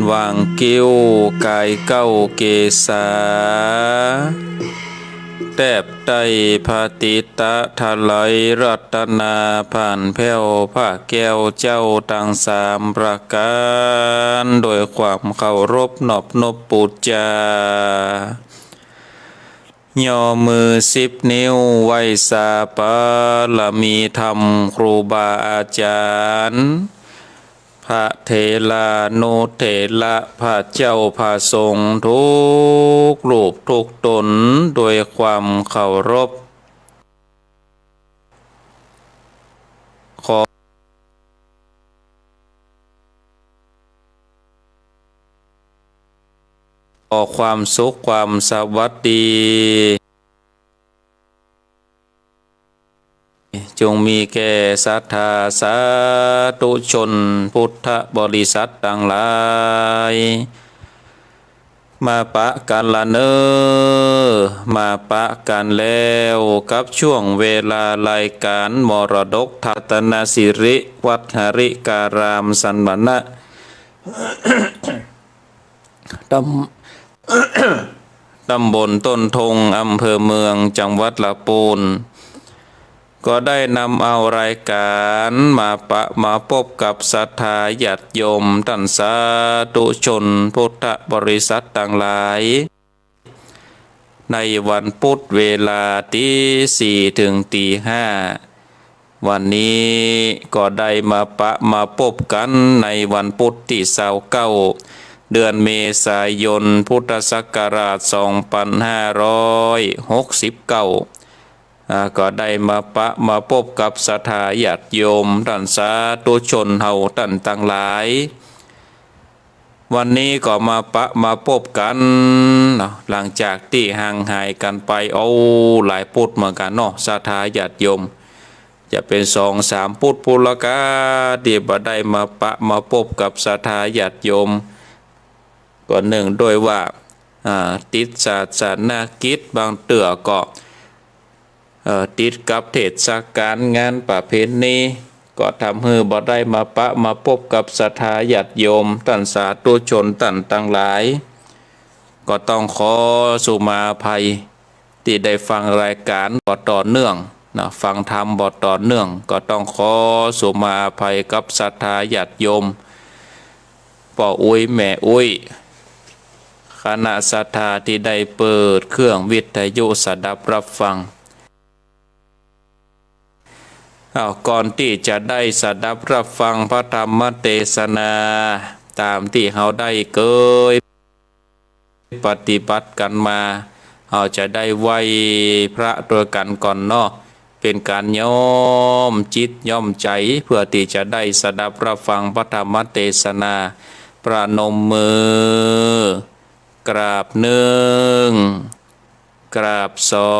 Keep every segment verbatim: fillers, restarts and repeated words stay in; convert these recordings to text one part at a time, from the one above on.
หว่างคิ้วกายเก้าเกศา แทบใต้พระติตะถลายรัตนาผ่านแผ้วพระแก้วเจ้าตังสามประก๋าน โดยความเคารพนอบนบปู๋จา ย่อมือสิบนิ้วไหว้สาบารมีธรรมครูบาอาจ๋ารย์ พระเถรานุเถระ พระเจ้าพระสงฆ์ทุกรูปทุกต๋น โดยความเคารพ ขอ ขอความสุขความสวัสดี จงมีแก่ศรัทธาสาธุชนพุทธบริษัทตังหลาย มาปะกั๋นละเน่อ มาปะกั๋นแล้วกับช่วงเวลารายก๋านมรดกธรรมรัตนสิริ วัดหริการามสันมณะ ตำ ตำบลต้นทง อำเภอเมือง จังหวัดละปูน ก็ได้นำเอารายก๋านมาปะมาปบกับศรัทธาญาติโยมต้านสาธุชนพุทธบริษัทตังหลาย ในวันปุธเวลาตี๋สี่เถิงตี๋ห้า วันนี้ก็ได้มาปะมาปบกั๋นในวันปุธตี้ซาวเก้า เดือนเมษายน พุทธศักราชสองปันห้าร้อยหกสิบเก้า อ่า ก็ได้มาปะมาปบกับศรัทธาญาติโยมต้านสาธุชนเฮาต้านตังหลาย วันนี้ก็มาปะมาปบกั๋นเนาะ หลังจากตี้ห่างหายกั๋นไป โอ้ หลายปุธเหมือนกั๋นเนาะ ศรัทธาญาติโยม จะเป๋นสองสามปุธปู้นละก้า ตี้บ่ได้มาปะมาปบกับศรัทธาญาติโยม ก็เนื่องด้วยว่า อ่า ติดศาสนกิจ บางเตื้อก็ เอ่อ ติดกับเทศกาลงานประเพณี ก็ทำหื้อบ่ได้มาปะมาปบกับศรัทธาญาติโยมต้านสาธุชนต้านตังหลาย ก็ต้องขอสุมาอภัย ตี้ได้ฟังรายก๋านบ่ต่อเนื่องนะ ฟังธรรมบ่ต่อเนื่อง ก็ต้องขอสุมาอภัยกับศรัทธาญาติโยม ป้ออุ๊ยแม่อุ๊ย คณะศรัทธาตี้ได้เปิดเครื่องวิทยุสดับรับฟัง อ้าว ก่อนตี้จะได้สดับรับฟังพระธรรมเตสนา ต๋ามตี้เฮาได้เกยปฏิบัติกั๋นมา เฮาจะได้ไหว้พระตวยกั๋นก่อนเนาะ เป๋นก๋านย้อมจิตย้อมใจ๋ เปื้อตี้จะได้สดับรับฟังพระธรรมเตสนา ประนมมือ กราบนึ่ง กราบสอ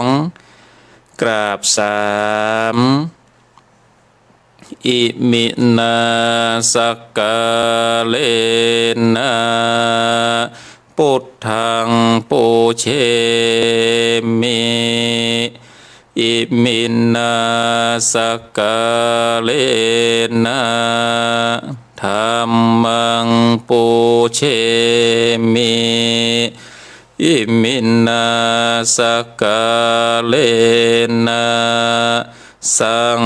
ง กราบสาม อิมินา สักกาเลนะ ปุทธัง ปูเชมิ อิมินา สักกาเลนะ ธัมมัง ปูเชมิ อิมินา สักกาเลนะ สัง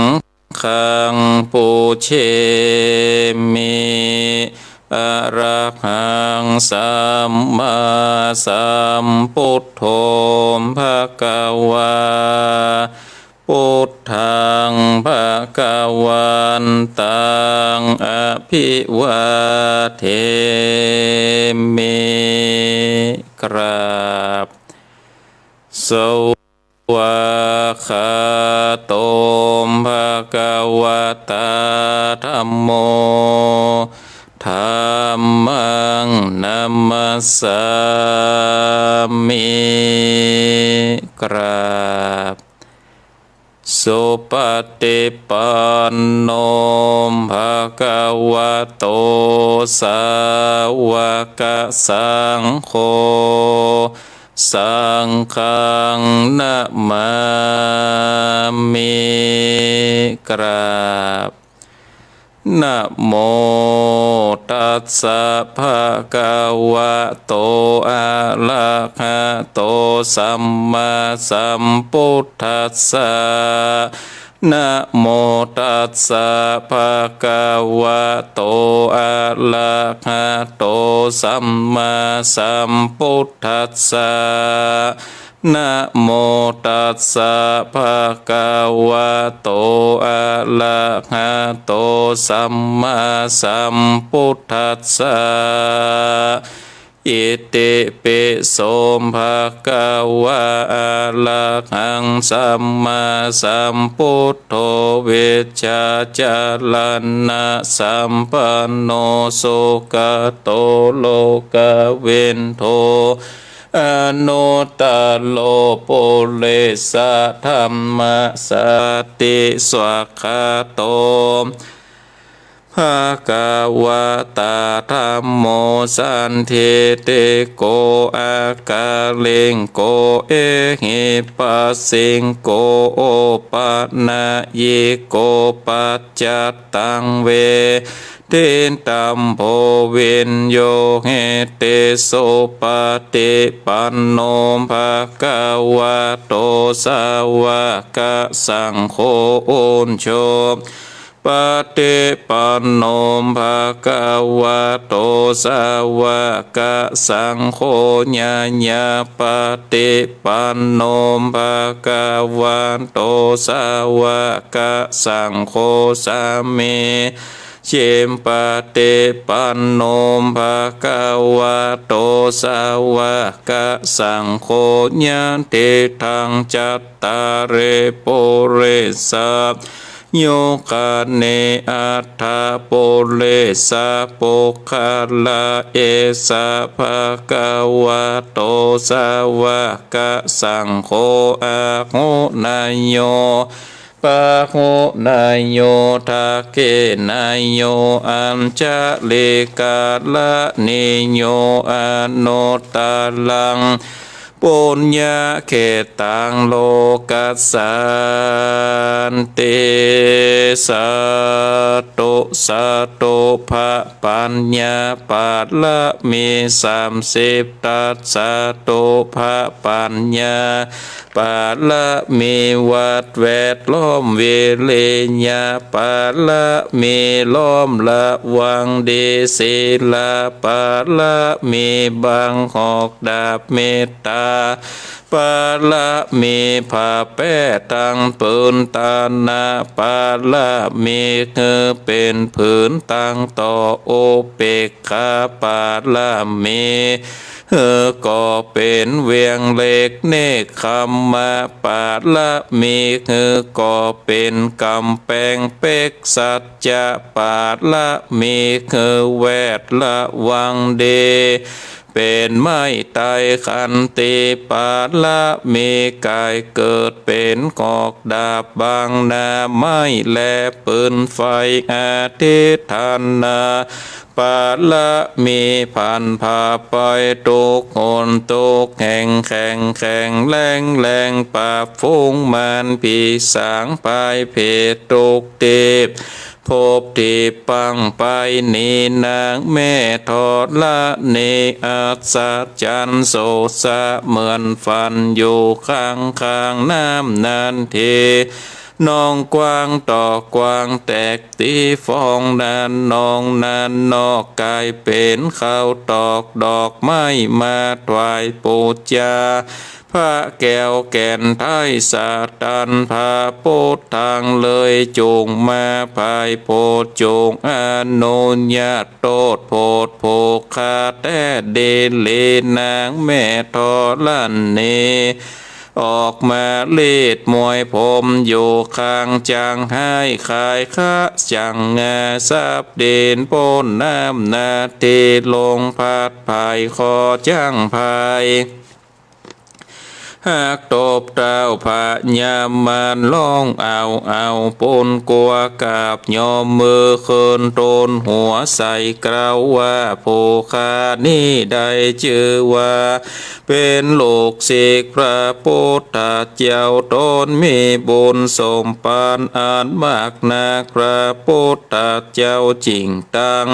ฆัง ปูเชมิ อะระหัง สัมมาสัมพุทโธ ภะคะวา พุทธัง ภะคะวันตัง อะภิวาเทมิ กราบ สวากขาโต ภะคะวะตา ธัมโม ธัมมัง นะมัสสามิ กราบ สุปะฏิปันโน ภะคะวะโต สาวะกะสังโฆ สังฆัง นะมามิ กราบ นะโมตัสสะ ภะคะวะโต อะระหะโต สัมมาสัมพุทธัสสะ นะโมตัสสะ ภะคะวะโต อะระหะโต สัมมาสัมพุทธัสสะ นะโมตัสสะ ภะคะวะโต อะระหะโต สัมมาสัมพุทธัสสะ อิติปิโส ภะคะวะ อะระหัง สัมมาสัมพุทโธ วิชชาจารณะสัมปันโน สุขะโต โลกะวิทู อนุตตะโร ปุริสะธัมมะสาราธิ สวากขาโต ภะคะวะตา ธัมโม สันทิฏฐิโก อะกาลิโก เอหิปัสสิโก โอปะนะยิโก ปัจจัตตัง เว ทิตัมโภ วิญโญ เหติ สุปะติปันโน ภะคะวะโต สาวะกะสังโฆ อุจโฉ ปะติปันโน ภะคะวะโต สาวะกะสังโฆ ญาญาปะติปันโน ภะคะวะโต สาวะกะสังโฆ สามี จิปปะติปันโน ภะคะวะโต สาวะกะสังโฆ ยะติตัง จัตตาริ ปุริสายุคานิ อัตถะ ปุริสะปุคคละ เอสะ ภะคะวะโต สาวะกะสังโฆ อาหุเนยโย ปะหุเนยโย ทักขิเนยโย อัญชะลีกะระณีโย อนุตตะรัง ปุญญะเขตตัง โลกัสสันติ สาธุ สาธุ พระปัญญาปาระมีสามสิบทัศน์ สาธุ พระปัญญา ปาระมีวัดแวดล้อม วิริยะปาระมีล้อมระวังดี ศีลปาระมีบังหอกดาบ เมตตาปาระมีผ้าแป้ตังผืน ตานะปาระมีหื้อเป๋นผืนตังต่อ อุเปกขาปาระมี หื้อก่อเป๋นเวียงเหล็ก เนกขัมมะปาระมี หื้อก่อเป๋นก๋ำแปงเป๊ก สัจจะปาระมี หื้อแวดระวังดี เป๋นไม้ไตร ขันติปาระมี ก๋ายเกิดเป๋นหอกดาบบังหน้าไม้และปืนไฟ อธิฏฐานะ ปาระมี พันผ้าไปทุกหนทุกแห่ง แข็งแข็งแรงแรง ปราบฝูงมารผีสาง พ่ายแพ้ทุกที พบที่ปังไป นี้นางแม่ธรณี อัศจรรย์โสสะเหมือนฝัน อยู่ข้างๆ น้ำนั้นที หนองกว้างต่อกว้างแตก ตี้ฟองนั้นหนองนั้นนอก ก๋ายเป๋นข้าวตอกดอกไม้มาถวายปู๋จา พระแก้วแก่นไทยสตัน พระพุทธังเลยจุ่งมา ภายโพธิ์จุ่งอนุญาต โต้ษโผดโผกข้าแต๊ดีหลี นางแม่ธรณี ออกมาลีดมวยผมอยู่ข้าง จั่งฮ้ายขายคะจั่งงา สับดินป๊นน้ำนาที ลมพัดผายคอจั่งผาย ฮักตบเต้าพญามาร ฮ้องอ้าวอ้าว ปูนกั๋วกราบยอม มือขึ้นตูนหัวใส่ กล่าวว่า ผู้ข้านี้ได้จื้อว่า เป๋นลูกศิษย์พระปุทธเจ้า ต๋นมีบุญสมภารอันมากนัก พระปุทธเจ้าจึ่งตั้ง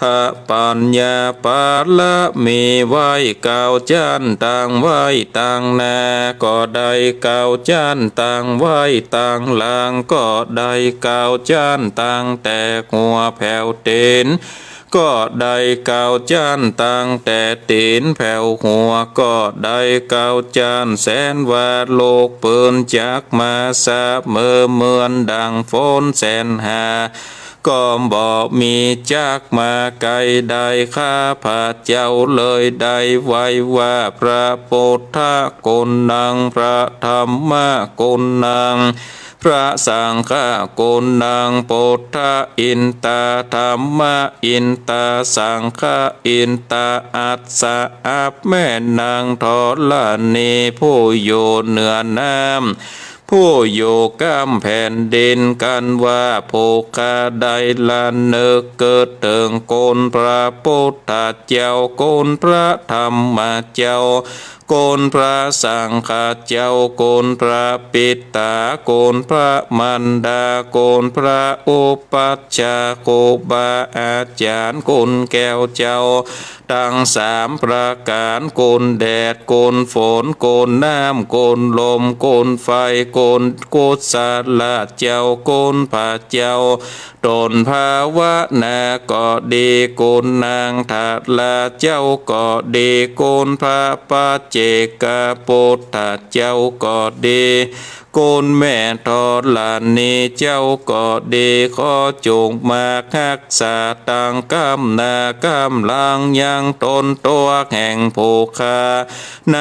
พระปัญญาบารมีไว้เก้าจั้น ตั้งไว้ตังหน้าก็ได้เก้าจั้น ตั้งไว้ตังหลังก็ได้เก้าจั้น ตั้งแต่หัวแผวตี๋นก็ได้เก้าจั้น ตั้งแต่ตี๋นแผวหัวก็ได้เก้าจั้น แสนว่าโลกปืนจักมาเสมอ เหมือนดั่งฝนแสนหา ก็บ่มีจักมาไกลได้ ข้าพระเจ้าเลยได้ไหว้ว่า พระพุทธกุณัง พระธัมมกุณัง พระสังฆกุณัง พุทธะอินตา ธัมมะอินตา สังฆะอินตา อัสสะ อับแม่นางธรณี ผู้อยู่เหนือน้ำ ผู้อยู่ก้ำแผ่นดิน กันว่า ผู้ข้าได้ระนึกเกิดเถิงคุณพระพุทธเจ้า คุณพระธัมมเจ้า คุณพระสังฆเจ้า คุณพระปิตา คุณพระมารดา คุณพระอุปัชฌาย์ ครูบาอาจ๋ารย์ คุณแก้วเจ้า ตังสามประก๋าน คุณแดด คุณฝน คุณน้ำ คุณลม คุณไฟ คุณกุศลเจ้า คุณพระเจ้า ต๋นภาวนาก็ดี คุณนางธาราเจ้าก็ดี คุณพระปัจเจกปุทธเจ้าก็ดี คุณแม่ธรณีเจ้าก็ดี ขอจงมาฮักษาตังก้ำหน้าก้ำหลังยังต๋นตั๋วแห่งผู้ข้า ใน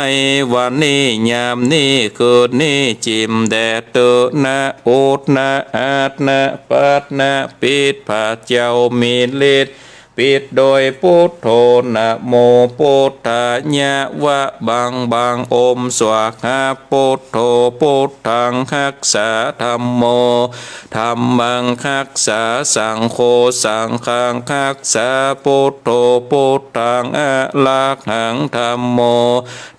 วันนี้ยามนี้คืนนี้จิ่มแด่เต๊อะนะ อุดนะ อัดนะ ปัดนะ ปิด พระเจ้ามีฤทธิ์ ปิดโดยพุทโธ นะโมพุทธายะ วะบังบัง โอมสวาหา พุทโธ พุทธังฮักษา ธัมโม ธัมมังฮักษา สังโฆ สังฆังฮักษา พุทโธ พุทธังอะระหัง ธัมโม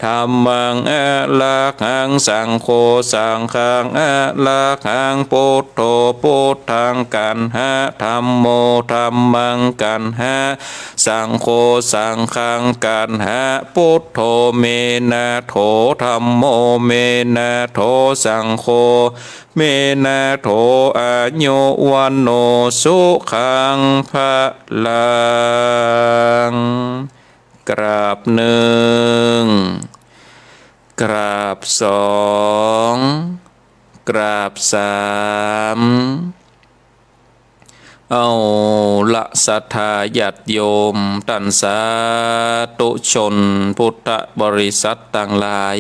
ธัมมังอะระหัง สังโฆ สังฆังอะระหัง พุทโธ พุทธังกัณหะ ธัมโม ธัมมังกัณหะ สังโฆ สังฆังกัณหะ พุทโธ เมนะโถ ธัมโม เมนะโถ สังโฆ เมนะโถ อายุวัณโณ สุขัง พลัง กราบนึ่ง กราบสอง กราบสาม เอาละ ศรัทธาญาติโยม ต้านสาธุชนพุทธบริษัทตังหลาย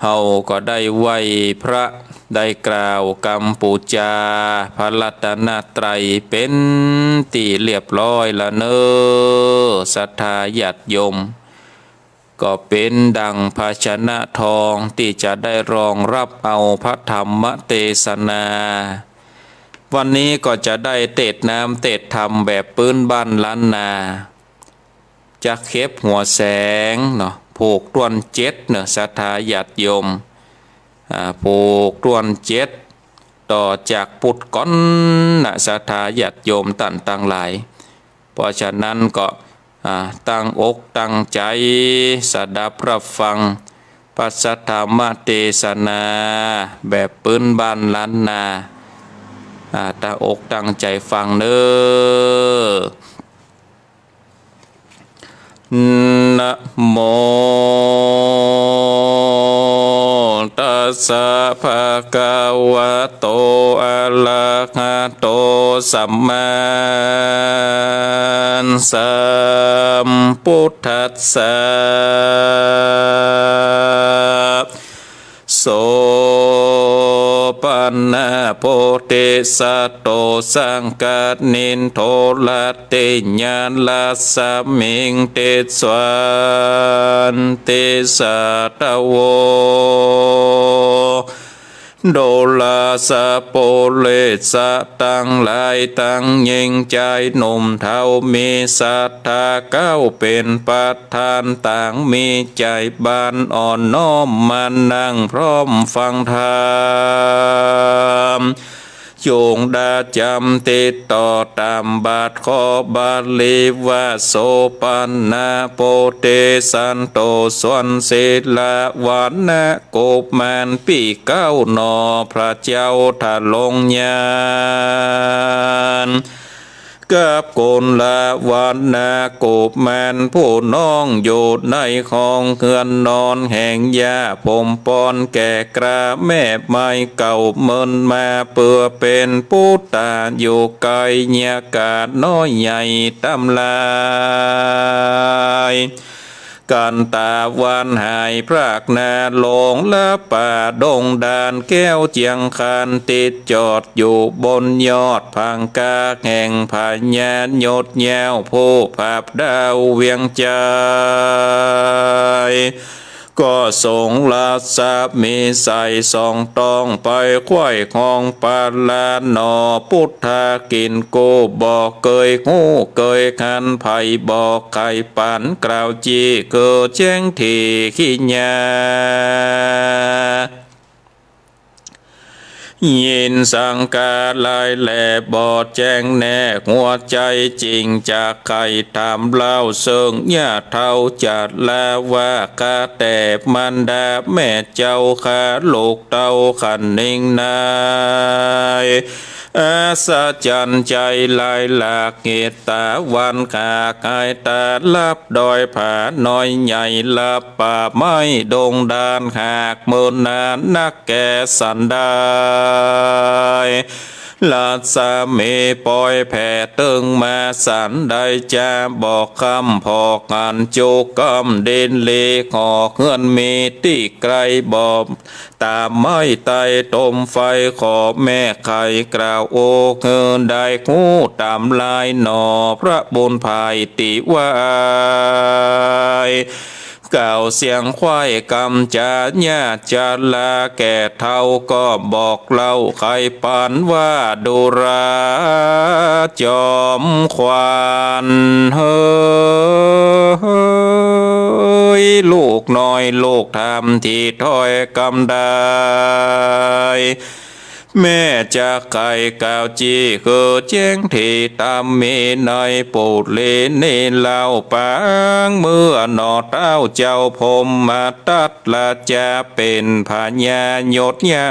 เฮาก็ได้ไหว้พระ ได้กล่าวกำปู๋จาพระรัตนตรัยเป๋นตี้เรียบร้อยละเน่อ ศรัทธาญาติโยม ก็เป๋นดั่งภาชนะทองตี้จะได้รองรับเอาพระธรรมเตสนา วันนี้ก็จะได้เตสน์น้ำเตสน์ธรรมแบบปื๊นบ้านล้านนา จะเก็บหัวแสงเนาะ ผูกต้วนเจ็ดเนาะ ศรัทธาญาติโยม อ่า ผูกต้วนเจ็ด ต่อจากปุดก่อนนะ ศรัทธาญาติโยมต้านตังหลาย เพราะฉะนั้นก็ อ่า ตั้งอกตั้งใจ๋สดับฮับฟังพระสัทธรรมเตสนาแบบปื๊นบ้านล้านนา อ่า ตั้งอกตั้งใจ๋ฟังเน่อ นะโม ตัสสะ ภะคะวะโต อะระหะโต สัมมาสัมพุทธัสสะ โส ปะ ณโพธิสัตโต สักกะนินโท รัตติยารัศมิง ติสสันติสาทโว โดราสะปุเรสะตังหลาย ตังญิงจายหนุ่มเฒ่า มีศรัทธาเก๊าเป๋นประธาน ต่างมีใจ๋บานอ่อน น้อมมานั่งพร้อมฟังธรรม จุ่งดาจ๋ำติดต่อต๋ามบาท ขอบาลีว่า โสปณะโพธิสัตโต ส่วนสีลวรรณกุมารปี้เก๊าหน่อ พระเจ้าทรงยาน กับกุลวรรณกุมารผู้น้อง อยู่ในห้องเฮือนนอนแห่งหญ้าผมปอนแก่กล้า แม่ไม้เก่าเมินมา เปื้อเป๋นปุตตาอยู่ไกล เยียะก๋าน้อยใหญ่ต๋ามหลาย กันต๋าวันหายพรากนา ลงละป่าดงดานแก้วเจียงคาน ติดจอดอยู่บนยอดผาคาแห่งพญายศเย้า ผู้ผาบดาวเวียงจันทน์ ก็ส่งรัศมีใสส่องต้องไป ไขว่คองปาลาหน่อ ปุทธกิจกู้บ่เกยฮู้เกยหัน ใผบ่ใค่ปานกล่าว จี้เกอแจ้งถี่ขี้ยา ยินสังกาลายแล บ่แจ้งแน่หัวใจ๋จริง จักใค่ถามเล่าเซิ่งญาติเฒ่า จัดลาว่าข้าแต่มารดาแม่เจ้าข้า ลูกเต้าคะนิงนาย อัศจรรย์ใจ๋หลายหลาก เหตุต๋าวันขาหายต๋าลับดอยผาน้อยใหญ่ ลับป่าไม้ดงดาน หากเมินนานนักแก่สันใด รัศมีปอยแผ่เติงมาสันใด จะบ่ค่ำพอกหันจุกค่ำดินลี หอเฮือนมีตี้ไกล บ่ต๋ามไม้ไต้ตมไฟ ขอแม่ไขกล่าวโอ หื้อได้ฮู้ต๋ามลายหน่อ พระบุญภายติวาย กล่าวเสียงไขว้กำจาญาจารา แก่เฒ่าก็บอกเล่าไขปันว่า ดูราจอมขวัญเฮย ลูกน้อยลูกธรรมตี้ถ้อยกำได้ แม่จักไขกล่าวจี้หื้อแจ้งถี่ต๋ามมีในปุรีนี้เล่า ปางเมื่อหนอเต๊าเจ้าพรหมทัตราชาเป๋นพญายศเย้า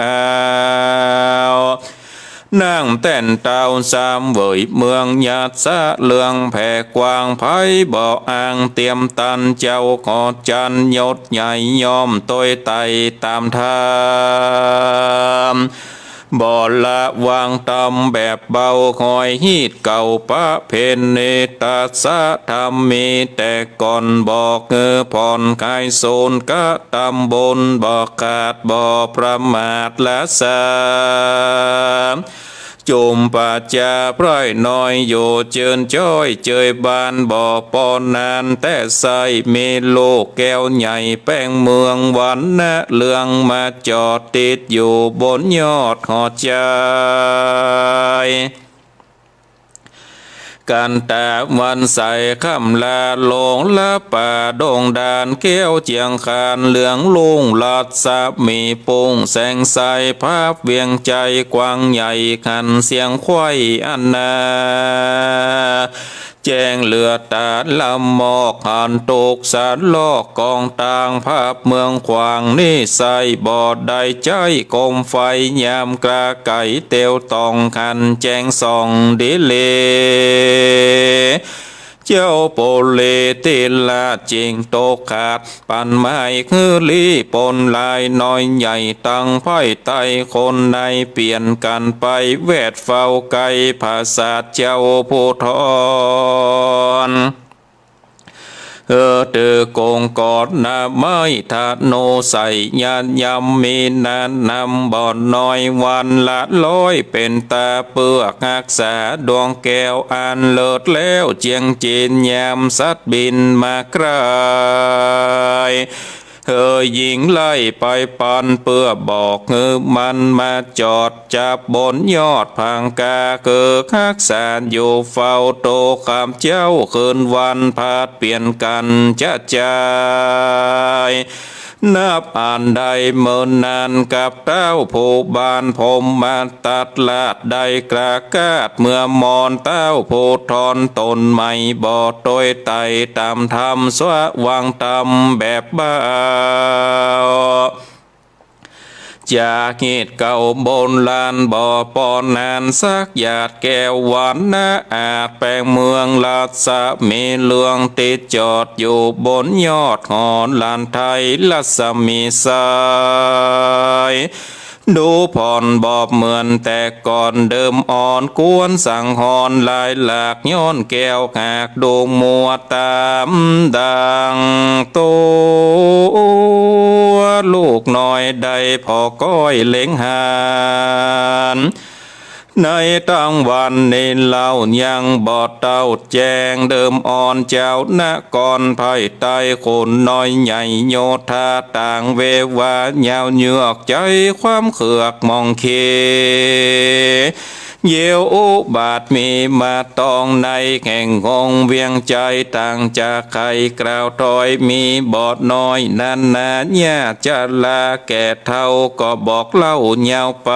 นั่งแต้นเต๊าเสวยเมืองยัสสะ เรืองแผ่กว้างไพบ่ออ่าง เตียมตันเจ้าขอจันยศใหญ่ ย่อมตวยไต่ต๋ามธรรม บ่ละวางต๋ามแบบเบา หอยฮีตเก่าประเพณี ตัสสะธรรมมีแต่ก่อน บอกหื้อผ่อนคลายสูญกระตำบุญ บ่ขาดบ่ประมาทละสา จุมปาจาไพร่น้อยอยู่จื้นจ้อยเจยบาน บ่ปอนนานแต่ใส้ มีลูกแก้วใหญ่แป้งเมือง วรรณะเรืองมาจอดติดอยู่บนยอดหอใจ๋ กันต๋าวันใสค่ำลาลงละป่าดงดานแก้วเจียงคาน เรืองรุ่งรัศมีปุ้งแสงใส ภาพเวียงใจ๋กว้างใหญ่ หันเสียงไขว้อันนา แจ้งเหลือต๋าละหมอก หันตุกสะลอกกองตาง ภาพเมืองขวางนี้ใส้ บ่ได้ใจ๊โคมไฟ ยามกระไก๋เตียวต่อง หันแจ้งส่องดีหลี เจ้าปุรีติราชจึงตกขาด ปันไม้คือลี้ปนหลายน้อยใหญ่ ตังไพร่ไต้คนในเปลี่ยนกั๋นไป แวดเฝ้าใก้ผาสาทเจ้าผู้ทอน เออ เตื้อกงกรนะไม้ธนูใส่ยาดยำ มีนานนำบ่อน้อยวันละร้อย เป๋นต๋าเปื้อฮักษาดวงแก้วอันเลิศแล้ว เจียงจีนยามสัตว์บินมาใก้ เฮอหญิงไล่ไปปัน เปื้อบอกหื้อมันมาจอด จับบนยอดผางกา เกิดฮักษาอยู่เฝ้า โตค่ำเจ๊าคืนวัน ผลัดเปลี่ยนกั๋นจะจ่าย นับอันได้เมินนาน กับต้าวผู้บ้านพรหมทัตราช ได้ประกาศเมื่อมอน ต้าวผู้ทอนต๋นใหม่ บ่ตวยไต่ต๋ามธรรม สว่างธรรมแบบเบา จากเหตุเก่าโบราณ บ่ปอนานสักหยาดแก้ววันนะ อาจแปลงเมืองรัศมีเรือง ติดจอดอยู่บนยอดหอหลานไทยรัศมีสาย ดูผ่อนบอบเหมือนแต่ก่อนเดิมอ่อน ควรสังหรณ์หลายหลาก ย้อนแก้วหากดวงมัวต๋ามดังตั๋ว ลูกน้อยได้ผ่อก้อยเล็งหัน ในตางวันนี้เล่ายังบ่เต้าแจ้ง เดิมอ่อนเจ้านครไพร่ใต้ ขุนน้อยใหญ่โยธาต่าง เววายาวเยือกใจ๋ ความเคืองมองเข เยียวอุบาทมีมาตอง ในแห่งหงส์เวียงใจ๋ ต่างจากใครกล่าวถ้อย มีบ่อน้อยนานา ญาติจะลาแก่เฒ่า ก็บอกเล่ายาวไป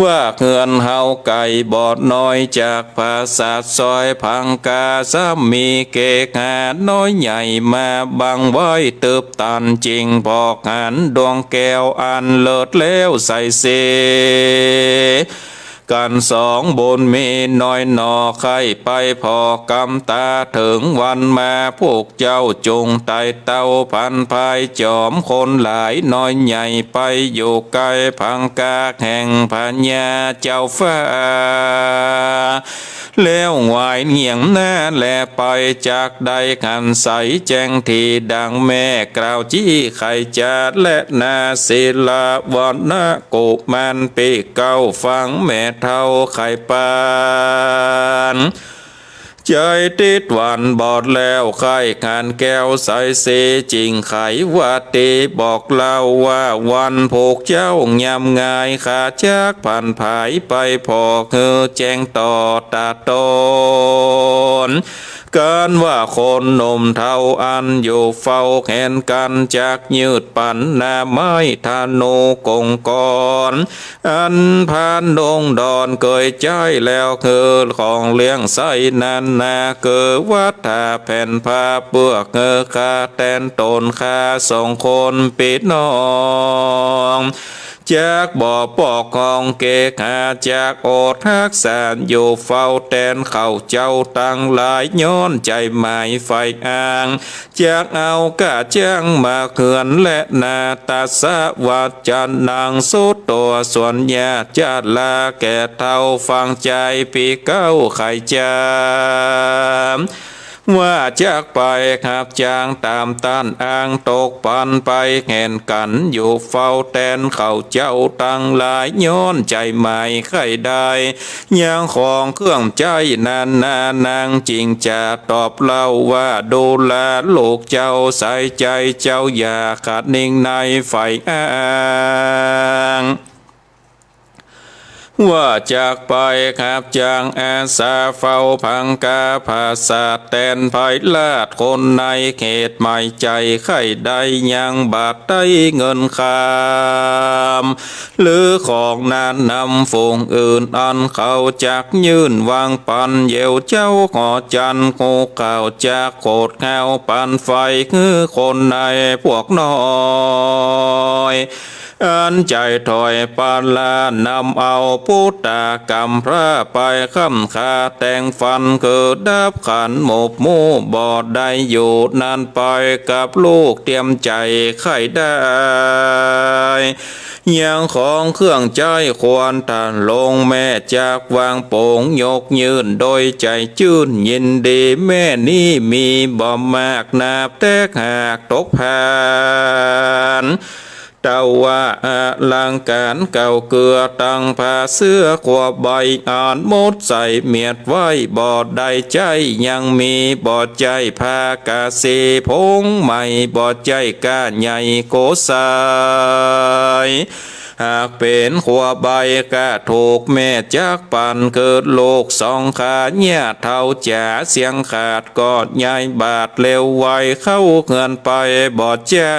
ว่าเฮือนเฮาไก๋บ่อน้อยจากผาสาทซอยผางกา ซ้ำมีเกหาน้อยใหญ่มาบังไว้ ตึบตันจิ่งพอกหัน ดวงแก้วอันเลิศแล้วใสเส กั๋นสองบุญมีน้อยหน่อ ใค่ไปผ่อกำต๋า เถิงวันมาพวกเจ้าจุ่งไต่เต้า ผันผายจ๋อมคนหลาย น้อยใหญ่ไปอยู่ใก้ผางกา แห่งพญาเจ้าฟ้า แล้วหวายเหนี่ยงหน้าแลไป จักได้หันใสแจ้งทีดังแม่ กล่าวจี้ไขจ๋าแลนา ศิลาวรรณกุมารปีเก้า ฟังแม่เฒ่าไขปาน ใจ๋ติดหวั่นบอดแล้ว ใค่หันแก้วใสสี จิ่งไขวาตีบอกเล่าว่า วันพวกเจ้ายามงาย ข้าจักผันผายไปผ่อ หื้อแจ้งต่อต๋าต๋น กั๋นว่าคนหนุ่มเฒ่าอันอยู่เฝ้าแหนกั๋น จักยืดปั๋นหน้าไม้ธนูกงกร อันผ่านดงดอนเกยใจ๊แล้ว คือของเลี้ยงใส้นานา คือวัตถะแผ่นผ้าเปื้อ คือข้าแตนต๋นข้าสองคนปี้น้อง จักบ่ปกครองเกหา จักอดฮักษาอยู่เฝ้าแตนเขาเจ้าตังหลาย ย้อนใจ๋หมายใฝ่อ้าง จักเอาก้าจ้างมาเฮือนแลนา ตัสสะวัจจะนัง สุดตั๋วสัญญาจะลาแก่เฒ่า ฟังใจ๋ปี้เก้าไขจ๋า ว่าจักไปฮับจ้างต๋ามต้านอ้าง ตกปันไปแหนกั๋นอยู่เฝ้าแตนเขาเจ้าตังหลาย ย้อนใจ๋หมายใค่ได้ ยังของเครื่องใจ๊นานา นางจิ่งจะตอบเล่าว่า ดูราลูกเจ้าใส่ใจ๋เจ้าอย่าขาดนิ่งในใฝ่อ้าง ว่าจักไปฮับจ้างอาสาเฝ้าผางกา ผาสาทแตนไพร่ราชคนใน เหตุหมายใจ๋ใค่ได้ยังบาทได้เงินคำ หรือของนานาฝูงอื่น อันเขาจักยื่นวางปั๋น เยี่ยวเจ้าหอจันทน์ ฮู้ข่าวจักโขดเฮาปั๋นไฟ หื้อคนในพวกน้อย อันใจ๋ถอยปาลานำเอาปุตตะก๋ำพร้าไป ค่ำคาแต่งฟันคือดับขันหมกหมู่ บ่ได้อยู่นานไปกับลูก เตียมใจ๋ใค่ได้ ยังของเครื่องใจ๊ควรต้านลง แม่จักวางโป๋งยกยื่น โดยใจ๋จื้นยินดี แม่นี้มีบ่มาก นับแต๊กหากตกผาน แต่ว่าอลังก๋านเก่าเกือ ตังผ้าเสื้อครัวใบ อันหมดใส่เมียดไว้ บ่ได้ใจ๊ ยังมีบ่ใจ๊ ผ้ากาสีผงใหม่ บ่ใจ๊ก้าใหญ่โกศาย หากเป๋นครัวใบก้าถูก แม่จักปันเกิดลูกสองขา เยียะเฒ่าจ๋าเสียงขาด ก็ย้ายบาดเร็วไว เข้าเฮือนไปบ่จ้า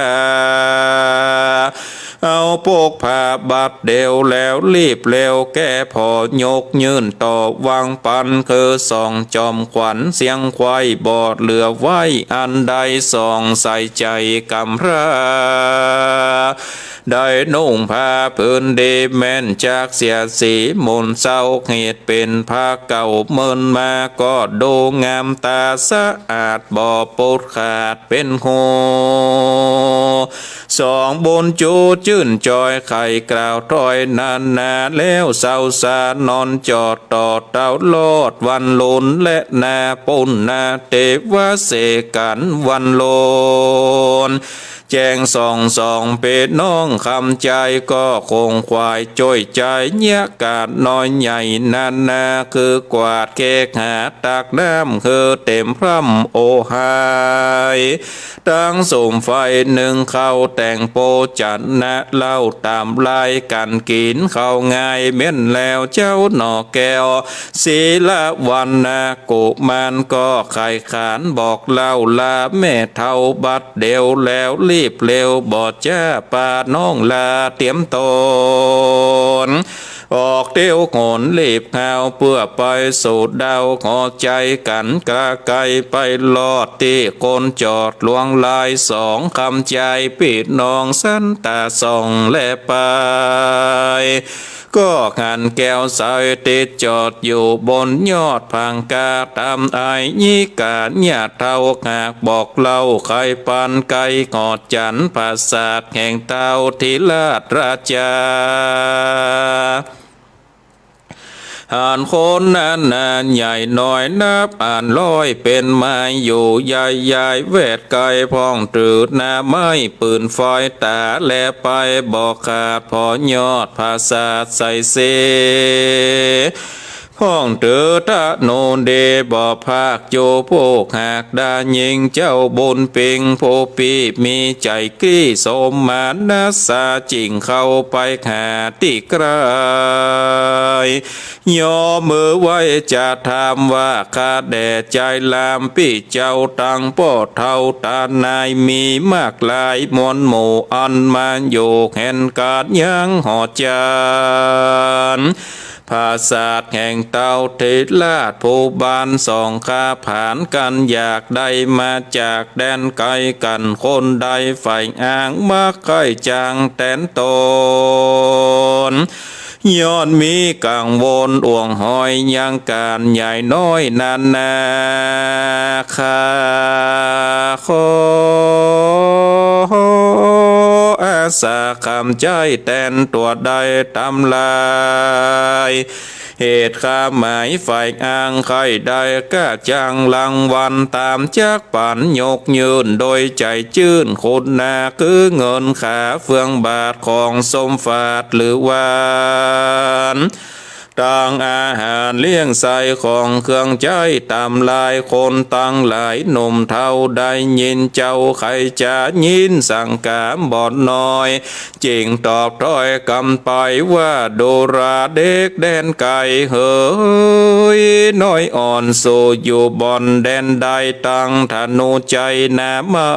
เอาปกผ้าบัดเดี่ยวแล้ว รีบเร็วแก่ผ่อยกยื่น ต่อวางปันคือสองจอมขวัญ เสียงไขว่บ่เหลือไว้อันใด ส่องใส่ใจ๋ก๋ำพร้า ได้นุ่งผ้าผืนดี แม่นจักเสียสีหม่นเศร้า เหตุเป๋นผ้าเก่าเมินมา ก็ดูงามต๋าสะอาด บ่ปุดขาดเป๋นฮู สองบุญจูจื้นจอย ใค่กล่าวถ้อยนานา แล้วเซาสานอนจอด ต่อเต้ารอดวันลุน และนาปุณณเตวะเสกั๋นวันลุน แจ้งส่องสองปี้น้องคำใจ๋ ก็คงขวายจ้วยใจ๋ เยียะก๋านน้อยใหญ่นานา คือกวาดเกกหาตักน้ำ คือเต๋มพร่ำโอหาย ตังสุมไฟนึ่งข้าว แต่งโภชนะเล่า ต๋ามลายกั๋นกิ๋นข้าวง่าย แม่นแล้วเจ้าหน่อแก้ว สีละวันนากุมาร ก็ใค่ขานบอกเล่า ลาแม่เฒ่าบัดเดี่ยวแล้ว รีบเร็วบ่จ้า ปาน้องลาเตียมต๋น ออกเตียวหนรีบฮาว เปื้อไปสู่ดาวหัวใจ๋กั๋น กระไกไปลอดตี้คนจอดหลวงลาย สองคำใจ๋ปี้น้องสันตาส่องแลไป ก็หันแก้วใสติดจอดอยู่บนยอดผางกา ต๋ามอายญิก๋าเยียะเฒ่าหากบอกเล่า ใค่ปันไก๋หอดจั๋น ผาสาทแห่งเต้าธิราชราจา หันคนนานาใหญ่น้อยนับอันร้อย เป๋นไม้อยู่ใหญ่ยายแวดไก๋ พ่องถือหน้าไม้ปืนฟอยต๋าแลไป บ่ขาดผ่อยอดผาสาทใสเส พ่องถือธนูดีบ่พาก จูผู้หากดาญิงเจ้าบุญปิง ผู้ปี้มีใจ๋กลี้สมมานัสสา จิ่งเข้าไปหาตี้ใก้ ยอมือไหว้จะถามว่า ข้าแด่ใจ๋ลามปี้เจ้าตังป้อเฒ่าต๋านาย มีมากหลายมวลหมู่ อันมาอยู่แห่นก๋านยังหอจั๋น ผาสาทแห่งเต้าธิราชผู้บ้านสอง ข้าผานกั๋นอยากได้มาจากแดนไก๋กั๋น คนใดใฝ่อ้างมาใก้จางแตนต๋น ย้อนมีกังวลอ่วงหอยยังก๋านใหญ่น้อยนานา ข้าขออาสาคำใจ๋แตนตั๋วได้ต๋ามลาย เหตุข้าหมายใฝ่อ้างใค่ได้ก้าจังรางวัล ต๋ามจักปั๋นยกยื่นโดยใจ๋จื้น คุณนาคือเงินขาเฟืองบาทของสมฝาดหรือหวาน ตังอาหารเลี้ยงใส่ของเครื่องใจ๊ต๋ามลาย คนตังหลายหนุ่มเฒ่าได้ยินเจ้าใค่จะยินสังก๋ามบ่น้อย จิ่งตอบถ้อยกำไปว่า ดูราเด็กแดนไก๋เหย น้อยอ่อนสู่อยู่บ่อนแดนใด ตังธนูใจ๋นาไม้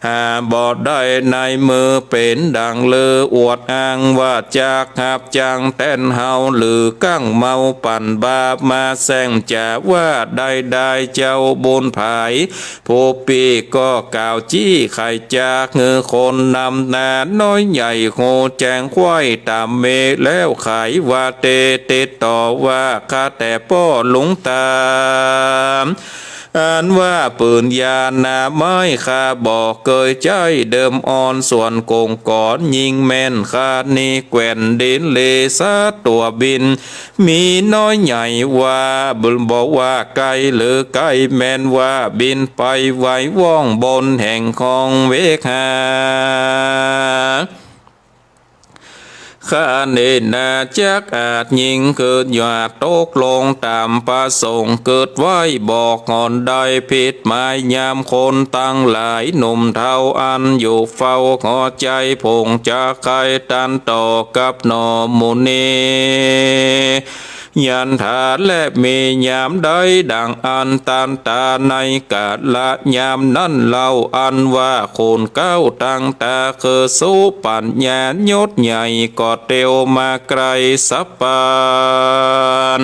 หาบ่ได้ในมือเป๋นดั่งลือ อวดอ้างว่าจักฮับจ้าง งแตนเฮา หรือกั้งเมาปั่นบาปมาแสง จ๋าว่าได้ได้เจ้าบุญผาย ผู้ปี้ก็กล่าวจี้ไขจากหื้อคนนำหน้า น้อยใหญ่ฮู้แจ้งไขว้ต๋ามเมแล้วไขว่า เต๊ติดต่อว่าข้าแต่ป้อหลวงต๋า อันว่าปืนยาหน้าไม้ข้าบ่เกยใจ๊เดิมอ่อน ส่วนก๋งก๋อนยิงแม่นข้านี้แกว่นดินเลสาตั๋วบิน มีน้อยใหญ่ว่า บ่ว่าไกลหรือใก้ แม่นว่าบินไปไวว่องบนแห่งของเวหา ข้าเนนาจักอาจยิงเกิดหยาดตกลงต๋ามประสงค์ เกิดไว้บ่ก่อนได้ผิดหมาย ยามคนตังหลายหนุ่มเฒ่าอันอยู่เฝ้า ขอใจ๋ผงจะใค่ตันต่อกับหน่อหมู่นี้ ยันถาและมียามใดดังอันตันต๋า ในกาละยามนั้นเล่า อันว่าคนเก๊าตังต๋าคือสุปัญญายศใหญ่ ก็เตียวมาใก้สับปาน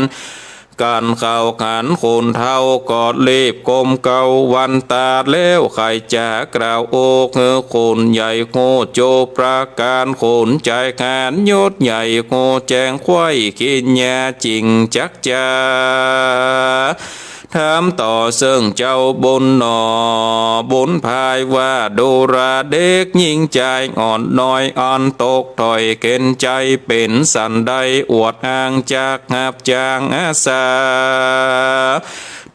กั๋นเข้าขันคนเฒ่าก็รีบก้มเก๊าวันต๋า แล้วไขจ๋ากล่าวโอคือคนใหญ่โคโจประก๋าน คนใจ๋ขันยศใหญ่โคแจ้งไขว้กินยาจริงจักจา ถามต่อเซิ่งเจ้าบุญหน่อ บุญผายว่า ดูราเด็กญิงจายอ่อนน้อย อันตกถ้อยเข็ญใจ๋เป๋นสันใด อวดอ้างจักฮับจ้างอาสา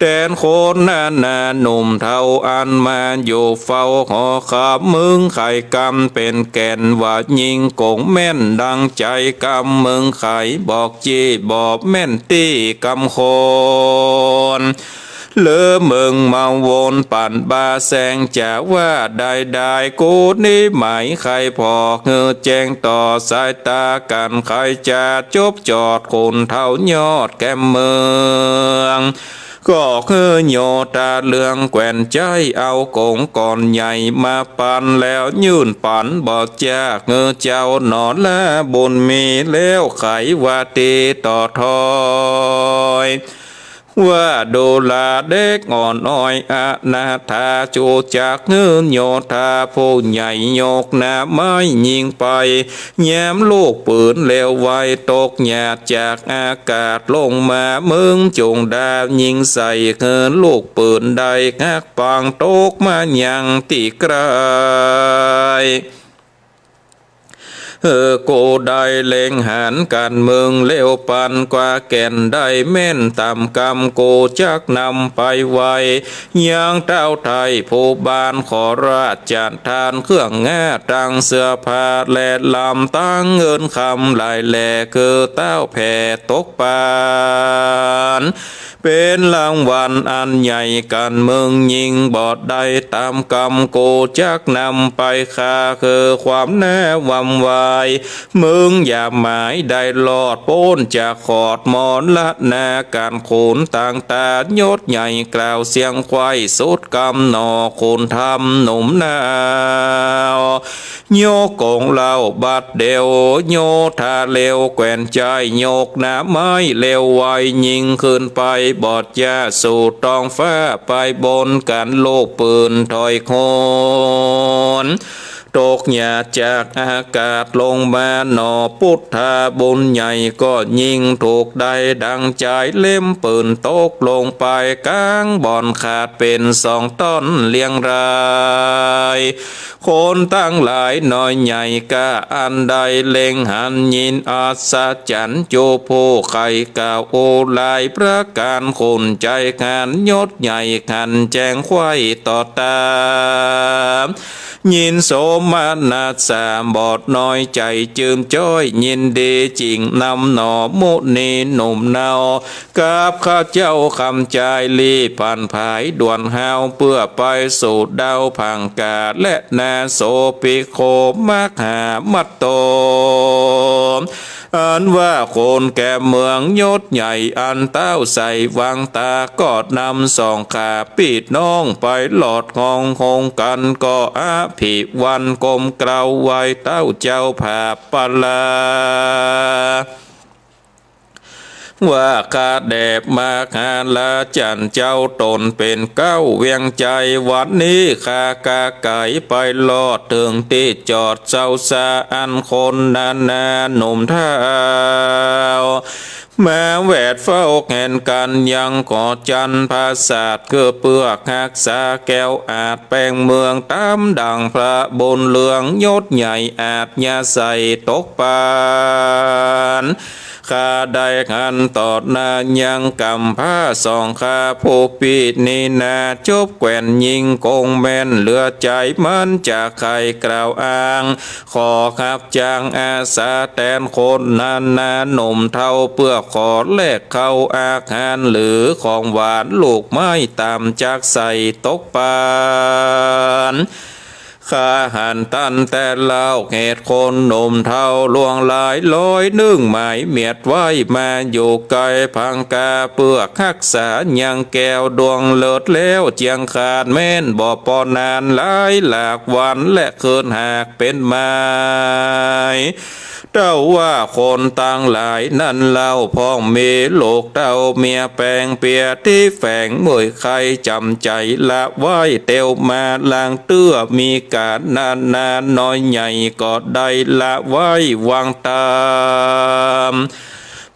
แตนคนนานาหนุ่มเฒ่าอันมาอยู่เฝ้า ขอคำมึงไขกำเป๋นแก่น ว่ายิงก๋งแม่นดังใจ๋กำมึงไข บอกจี้บ่แม่นตี้กำคน หรือมึงมาวนปั่นบาแสง จ๋าว่าได้ได้กูนี้หมายไข ผ่อหื้อแจ้งต่อสายต๋ากั๋น ใครจะจบจอดคนเฒ่ายอดแก่เมือง ก็คือโยธาเรืองแกว่นใจ๋เอาก๋งก๋อนใหญ่มาปัน แล้วยื่นปันบ่จาหื้อเจ้าหนอ ละบุญมีแล้วไขว่าตี้ต่อถ้อย ว่าดูราเด็กอ่อนน้อยอนาถา จูจักหื้อโยธาผู้ใหญ่ยกหน้าไม้ยิงไป แย้มลูกปืนเลวไวตกหยาดจากอากาศลงมา มึงจงดายิงใส่คือลูกปืนได้ฮักปังตกมายังตี้ใก้ เออ กูได้เล็งหันกั๋นมึงเลวปันกว่าแก่นได้แม่นต๋ามกำ กูจักนำไปไว้ ยังเต้าไทยผู้บ้านขอราชทานเครื่องงาตังเสื้อผ้าและลำตังเงินคำหลายแหล่ คือเต้าแผ่ตกปาน เป๋นรางวัลอันใหญ่กั๋น มึงยิงบ่ได้ต๋ามกำ กูจักนำไปค่า คือความหน้าวำวาย มึงอย่าหมายได้รอดป๊นจากขอดมรณา ก๋านขุนต่างต๋ายศใหญ่กล่าวเสียงไขว้สุดกำหนอ ขุนธรรมหนุ่มหนาว ยกก๋งเล่าบัดเดี่ยว โยธาเลวแกว่นใจ๋ยกหน้าไม้เลวไว ยิงขึ้นไปบอดยาสู่ท้องฟ้าไปบนกั๋น ลูกปืนถ้อยคน ตกหยาดจากอากาศลงมาหนอ ปุทธาบุญใหญ่ก็ยิงถูกได้ดังใจ๋ เล็มปืนตกลงไปก๋างบ่อนขาดเป๋นสองต้อนเรียงราย คนตังหลายน้อยใหญ่กล้าอันใดเล็งหันยินอัศจรรย์ จูผู้ใค่กล่าวโอหลายประก๋าน คนใจ๋ขันยศใหญ่ขันแจ้งไขว้ต่อต๋า ยินโสมนัสสาบ่น้อยใจ๋จื้มจ้อย ยินดีจิ่งนำหนอมุนีหนุ่มเนา กับข้าเจ้าคำจายรีบผันผายด่วนฮาว เปื้อไปสู่ดาวผังกาและนาโสภิโคมหามัตโต อันว่าคนแก่เมืองยศใหญ่อันเต้าใส่วางต๋า ก็นำสองข้าปี้น้องไปหลอดห้องคงกั๋น ก็อภิวันก้มเกล้าไหว้เต้าเจ้าผาปะลา ว่าข้าแด่มหาราชันเจ้าต๋นเป๋นเก๊าเวียงใจ๋ วันนี้ข้าก็ไก๋ไปรอดเถิงตี้จอดเซาสา อันคนนานาหนุ่มเฒ่า มาแวดเฝ้าแขนกั๋นยังก่อจันปราสาท คือเปื้อฮักษาแก้วอาจแป้งเมือง ต๋ามดั่งพระบุญเรืองยศใหญ่อาจยาใส่ตกปาน ข้าได้หันต่อหน้ายังกำพร้าสองข้าผู้ปี้นี้นา จบแกว่นยิ่งคงแม่นเหลือใจ๋ มันจะใค่กล่าวอ้าง ขอฮับจ้างอาสาแตนคนนานาหนุ่มเฒ่า เปื้อขอแลกข้าวอาหารหรือของหวานลูกไม้ต๋ามจักใส่ตกปาน ข้าหันตันแต่เล่าเหตุคนหนุ่มเฒ่าล่วงหลายร้อยนึ่งหมายเมียดไว้มาอยู่ใก้พังกา เปื้อฮักษายังแก้วดวงเลิศแล้วเจียงขาดแม้นบ่ปอนานหลายหลากวันและคืนหาก เป๋นไม้ เต้าว่าคนตังหลายนั้นเล่า พ่องมีลูกเต้าเมียแป๋งเปียตี้แฝง บ่ใค่จ๋ำใจ๋ละไว้ เตียวมาลางเตื้อมีก๋านนานาน้อยใหญ่ ก็ได้ละไว้วางต๋าม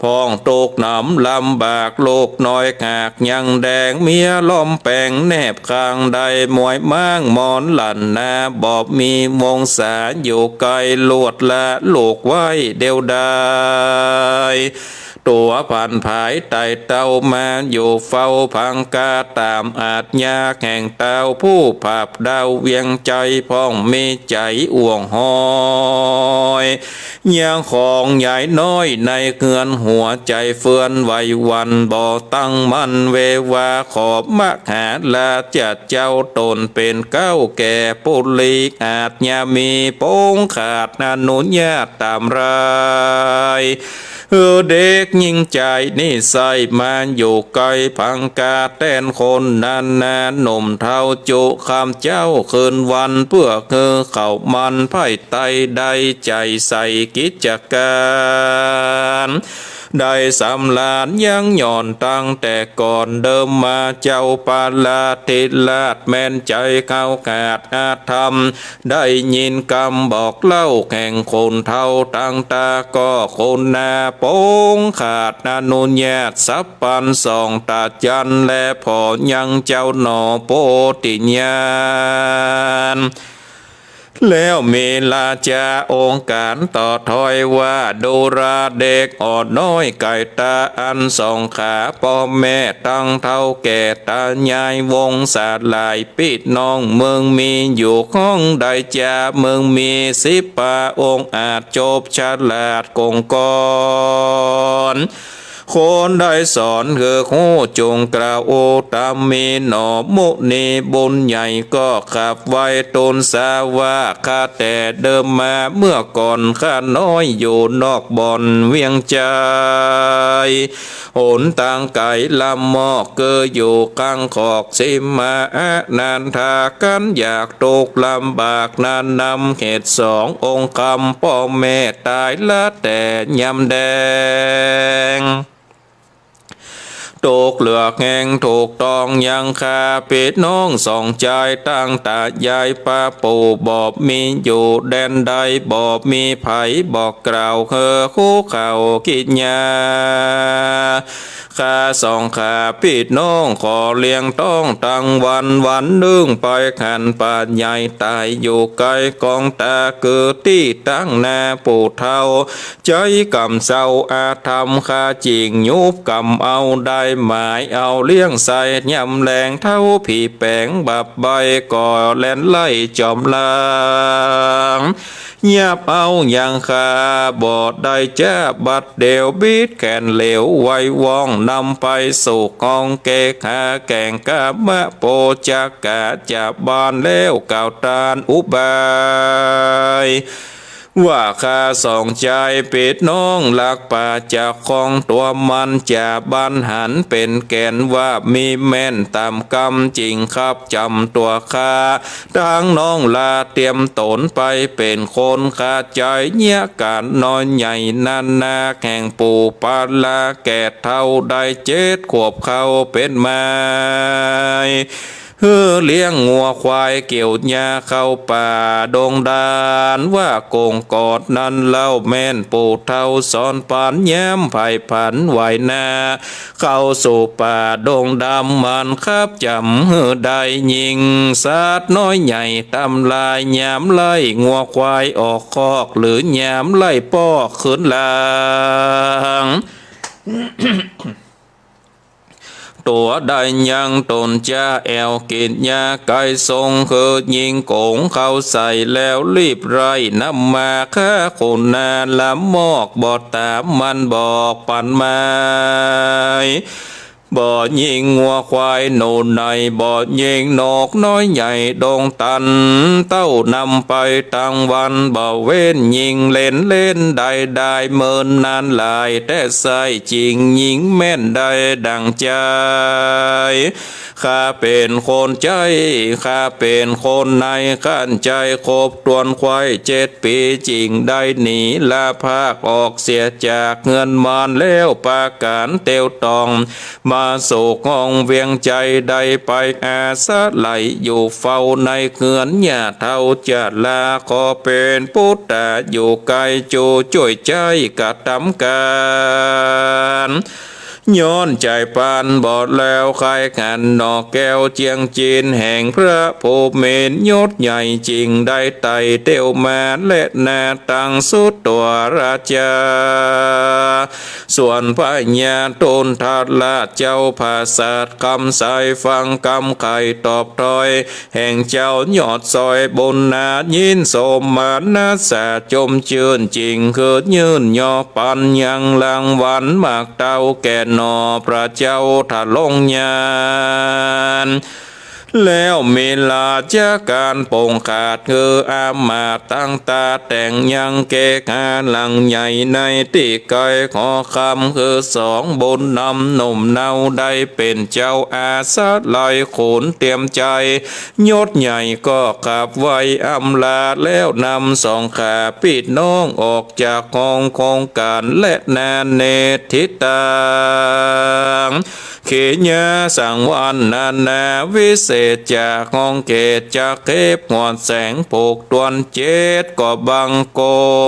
พ่องตุ๊กข์หนำลำบากลูกน้อยหากยังแดง เมียล้อมแป๋งแนบข้างได้มวยม้างหมอนหลั่นนา บ่มีวงศาอยู่ใก้ลวดละลูกไว้เดียวดาย ตั๋วผันผายไต่เต้ามาอยู่เฝ้าพังกา ต๋ามอาจยาแห่งเต้าผู้ผาบดาวเวียงใจ๋ พ่องมีใจ๋อ่วงหอย ยังของใหญ่น้อยในเฮือนหัวใจ๋เฟือนไหวหวั่นบ่ตั้งมั่น เววาขอมหาราชเจ้าต๋นเป๋นเก๊าแก่ปุริอาจยามี ปงขาดอนุญาตต๋ามราย หื้อเด็กญิงใจ๋นี้ใส่มาอยู่ใก้พังกาแตนคนนานาหนุ่มเฒ่าจุค่ำเจ๊าคืนวัน เปื้อหื้อเขามันไพร่ไต้ได้ใจ๋ใส่กิจก๋าน ได้สำราญยังหย่อนตั้งแต่ก่อนเดิมมา เจ้าปาลาธิราชแม่นใจ๋เข้าขาดอาธรรม ได้ยินกำบอกเล่าแห่งคนเฒ่าตังต๋าก็คนนา ปงขาดอนุญาตสัพพันสองตาจัน และผ่อยังเจ้าหนอโพธิญาณ แล้วมีราชาองค์ก๋านต่อถ้อยว่า ดูราเด็กอ่อนน้อยไก่ตาอันสองขา ป้อแม่ตังเฒ่าแก่ต๋ายายวงศาหลาย ปี้น้องเมืองมีอยู่ห้องใดจา เมืองมีสิบปาองค์อาจจบฉลาดกงกร คนใดสอนหื้อฮู้จงกล่าวโอตามีหนอ มุนีบุญใหญ่ก็ขับไว้ตูลสาว่า ข้าแต่เดิมมาเมื่อก่อนข้าน้อยอยู่นอกบ่อนเวียงใจ๋ หนตางไก๋ลำมอก คืออยู่ข้างขอกสิมา อนันทากันอยากทุกข์ลำบากนานนำ เหตุสององค์คำป้อแม่ต๋ายละแต่ยามแดง ตกเหลือแห่งถูกต้องยังข้าปี้น้องสองจาย ตังต๋ายายป้าปู่บ่มีอยู่แดนใด บ่มีใผบอกกล่าวหื้อฮู้เข้ากิจญา ข้าสองข้าปี้น้องขอเลี้ยงต้องตังวัน วันนึ่งไปหันป้าใหญ่ต๋ายอยู่ใก้กองต๋า คือตี้ตั้งนาปู่เฒ่า ใจ๊ก๋ำเซาอาธรรมข้าจิ่งยุบก๋ำเอา ได้หมายเอาเลี้ยงใส่ยามแลง เฒ่าผีแป๋งบับใบ้ก็แล่นไล่จ๋อมหลัง ยับเอายังข้าบ่ได้จ้า บัดเดี่ยวบิดแขนเหลวไวว่องนำไปสู่ห้องเกหาแก่งกามะโปจักกาจะบาลแล้วกล่าวตานอุบาย ว่าข้าสองจายปิดน้องลักป่าจากของตั๋วมันจ๋า บันหันเป๋นแก่นว่ามีแม่นต๋ามกำ จิ่งคับจ๋ำตั๋วข้า ตังน้องลาเตียมต๋นไปเป๋นคน ข้าจายเยียะก๋านน้อยใหญ่นั้นนา แห่งปู่ปาลาแก่เฒ่าได้เจ็ดขวบเข้าเป๋นไม้ หื้อเลี้ยงงัวควายเกี่ยวหญ้าเข้าป่าดงดาน ว่าก๋งกอดนั้นเล่าแม่นปู่เฒ่าสอนปั๋น ยามไพร่ผันไหวนา เข้าสู่ป่าดงดำมันคับจ๋ำหื้อได้ยิ่ง สัตว์น้อยใหญ่ตำลาย ยามไล่งัวควายออกคอก หรือยามไล่ป้อคืนหลัง ตั๋วได้ยังต๋นจะแอ่วกิ๋นยาไก๋ส่ง คือยิงก๋งเข้าใส่แล้วรีบไล่นำมา ข้าขุนนาละมอกบ่ต๋ามมันบอกปั๋นไม้ บ่ยิงงัวควายหนูไหน บ่ยิงนกน้อยใหญ่ดงตัน เต้านำไปตังวันบ่เว้น ยิงเล่นเล่นได้ได้เมินนานหลาย แต่ใส่จิ่งยิงแม่นได้ดั่งใจ๋ ข้าเป๋นคนใจ๊ ข้าเป๋นคนใน คันใจ๋ครบถ้วนควายเจ็ดปี๋ จิ่งได้หนีละพากออกเสียจากเฮือนมาร แล้วปาก๋านเตียวต่อง มาสู่ห้องเวียงใจ๋ ได้ไปอาศัยอยู่เฝ้าในเฮือน หญ้าเฒ่าจะลาขอเป๋นปุตตาอยู่ใก้ จู้จ้วยใจ๊กระตำก๋าน ย้อนใจ๋ปานบ่แล้ว ใค่หันหน่อแก้วเจียงจีน แห่งพระผู้มียศใหญ่ จิ่งได้ไต่เตียวมา และนาตังสุดตั๋วราชา ส่วนพญาตุณฑราชเจ้าผาสาท กำสายฟังกำไขตอบถ้อย แห่งเจ้ายอดซอยบุญนา ยินสมมานัสสาจมจื้น จิ่งคือยื่นยอปันยังรางวัลหมากเต้าแก่หน่อพระเจ้าทะลงยาน แล้วมีราชการปงขาด คืออามาตย์ตังต๋าแต่งยังเกหาหลังใหญ่ในตี้ไก๋ ขอคำคือสองบุญนำหนุ่มเนาได้เป๋นเจ้าอาศัย ขุนเตียมใจ๋ ยศใหญ่ก็กราบไหว้อำลา แล้วนำสองข้าปี้น้องออกจากห้องคงก๋าน และนาเนทิตัง เขยาสังวรรณนา วิเศษจากห้องเขต จะเข็บหัวแสงผูกถ้วนเจ็ด ก็บังค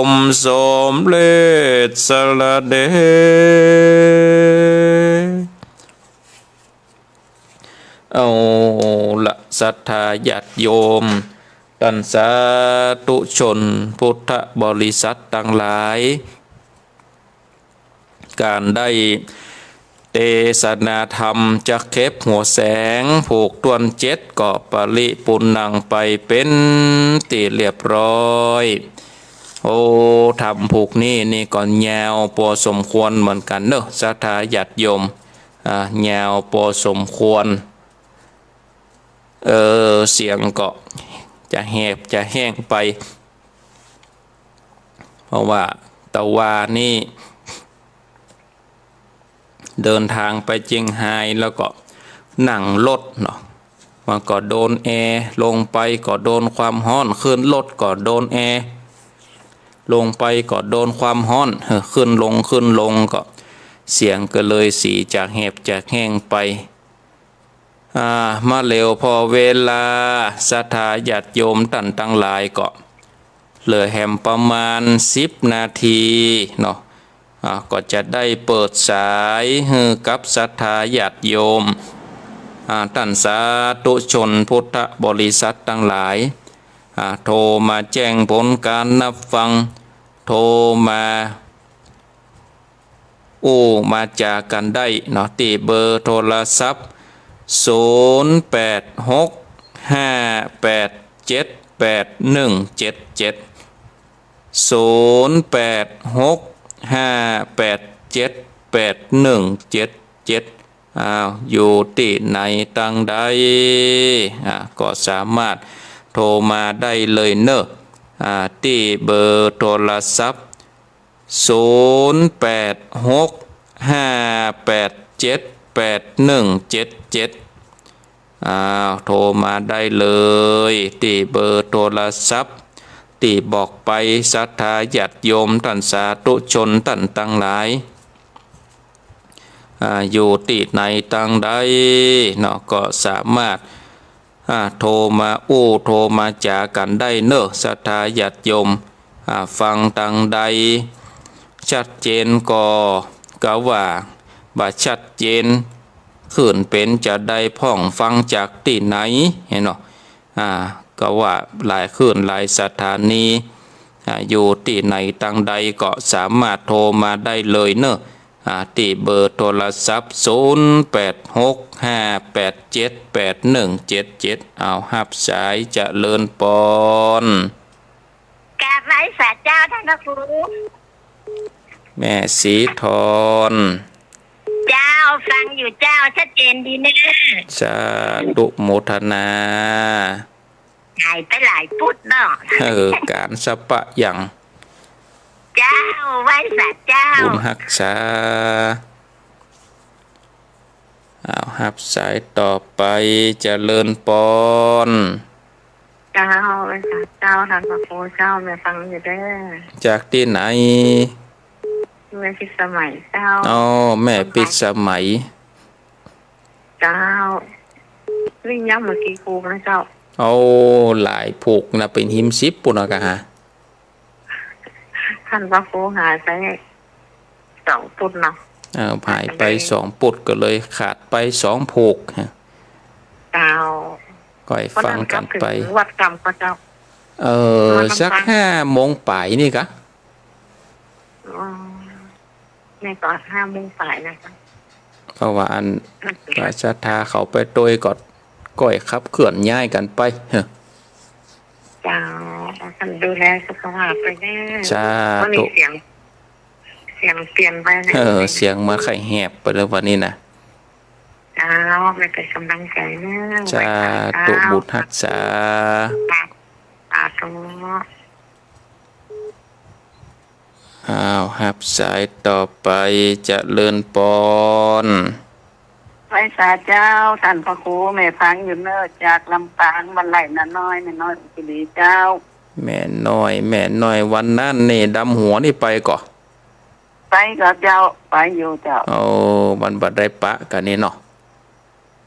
มสมเร็จสละเดช เอาละ ศรัทธาญาติโยม ต้านสาธุชนพุทธบริษัทตังหลาย ก๋านได้เตสนาธรรมจะเข็บหัวแสงผูกถ้วนเจ็ด ก็ปริปูรณ์ไปเป๋นตี้เรียบร้อย โอ้ ธรรมผูกนี้นี่ก็ยาวปอสมควรเหมือนกั๋นเนาะ ศรัทธาญาติโยม อ่า ยาวปอสมควร เออ เสียงก็จะแหบจะแห้งไป เพราะว่าตะวานี้ เดินทางไปเจียงฮายแล้วก็นั่งรถเนาะ มันก็โดนแอร์ ลงไปก็โดนความฮ้อน ขึ้นรถก็โดนแอร์ ลงไปก็โดนความฮ้อน เออ ขึ้นลง ขึ้นลงก็เสียงก็เลยสีจะแหบจะแห้งไป อ่า มาแล้ว พอเวลาศรัทธาญาติโยมต้านตังหลายก็เหลือแหมประมาณสิบนาทีเนาะ อ่า ก็จะได้เปิดสายหื้อกับศรัทธาญาติโยม อ่า ต้านสาธุชนพุทธบริษัทตังหลาย อ่า โทรมาแจ้งผลก๋านนับฟัง โทรมา อู้มาจ๋ากั๋นได้เนาะ ตี้เบอร์โทรศัพท์ ศูนย์แปดหกห้าแปดเจ็ดแปดหนึ่งเจ็ดเจ็ด ศูนย์แปดหกห้าแปดเจ็ดแปดหนึ่งเจ็ดเจ็ด อ้าว อยู่ตี้ไหนตังใด อ่า ก็สามารถโทรมาได้เลยเนาะ อ่า ตี้เบอร์โทรศัพท์ ศูนย์แปดหก ห้าแปดเจ็ด แปดหนึ่งเจ็ดเจ็ด อ้าว โทรมาได้เลย ตี้เบอร์โทรศัพท์ ตี้บอกไปศรัทธาญาติโยมต้านสาธุชนต้านตังหลาย อ่า อยู่ตี้ไหนตังใดเนาะ ก็สามารถ อ่า โทรมาอู้โทรมาจ๋ากั๋นได้เน่อ ศรัทธาญาติโยม อ่า ฟังตังใดชัดเจนก็ กาว่าบ่ชัดเจน ขึ้นเป๋นจาใดพ่องฟังจากตี้ไหน หันเนาะ อ่า กาว่าหลายคลื่นหลายสถานี อ่า อยู่ตี้ไหนตังใดก็สามารถโทรมาได้เลยเน่อ อ่า ตี้เบอร์โทรศัพท์ ศูนย์แปดหก ห้าแปดเจ็ด แปดหนึ่งเจ็ดเจ็ด อ้าว ฮับสาย เจริญปอน กราบไหว้สาเจ้าต้านพระครู แม่ศรีธร เจ้า ฟังอยู่เจ้า ชัดเจนดีเน่อ สาธุโมทนา หายไปหลายปุ๊ดเนาะ เออ ก๋านสะปะหยัง เจ้า ไหว้สาเจ้า บุญฮักษา อ้าว ฮับสายต่อไป เจริญปอน เจ้า ไหว้สาเจ้า ต้านพระครูเจ้า แม่ฟังอยู่เน่อ จากตี้ไหน แม่พิสมัยเจ้า อ๋อ แม่พิสมัย เจ้า นี่ย้ำเมื่อกี้ครูนะเจ้า โอ้ หลายผูกนะ เป๋นหิมสิบปุ๊ดนะกะฮะ ต้านพระครูหายไปสองปุ๊ดเนาะ เออ หายไปสองปุ๊ดก็เลยขาดไปสองผูกฮะ เจ้า ก็หื้อฟังกั๋นไป วัดกำก็เจ้า เออ สักห้าโมงป๋ายนี่กะ อ๋อ แม่ก็ห้าโมงป๋ายนะเจ้า เพราะว่าอัน ศรัทธาเขาไปตวยก็ ก้อยขับเคลื่อนย้ายกั๋นไป เฮ้อ เจ้า ท่านดูแลสุขภาพไปเน่อ สาธุ วันนี้เสียง เสียงเปลี่ยนไปนะ เออ เสียงมันไข้แหบไปเลยวันนี้นะ เจ้า แม่เป๋นก๋ำลังใจ๋เน่อ สาธุ ไหว้สาเจ้า บุญฮักษา สาธุ อ้าว ฮับสายต่อไป เจริญปอน ไหว้สาเจ้า ต้านพระครู แม่ฟังอยู่เน่อ จากลำปาง บ้านไร่นาน้อย แม่น้อยอุตรีเจ้า แม่น้อย แม่น้อย วันนั้นนี่ดำหัวนี่ไปก่อ ไปก่อเจ้า ไปอยู่เจ้า โอ้ มันบ่ได้ปะกั๋นนี่เนาะ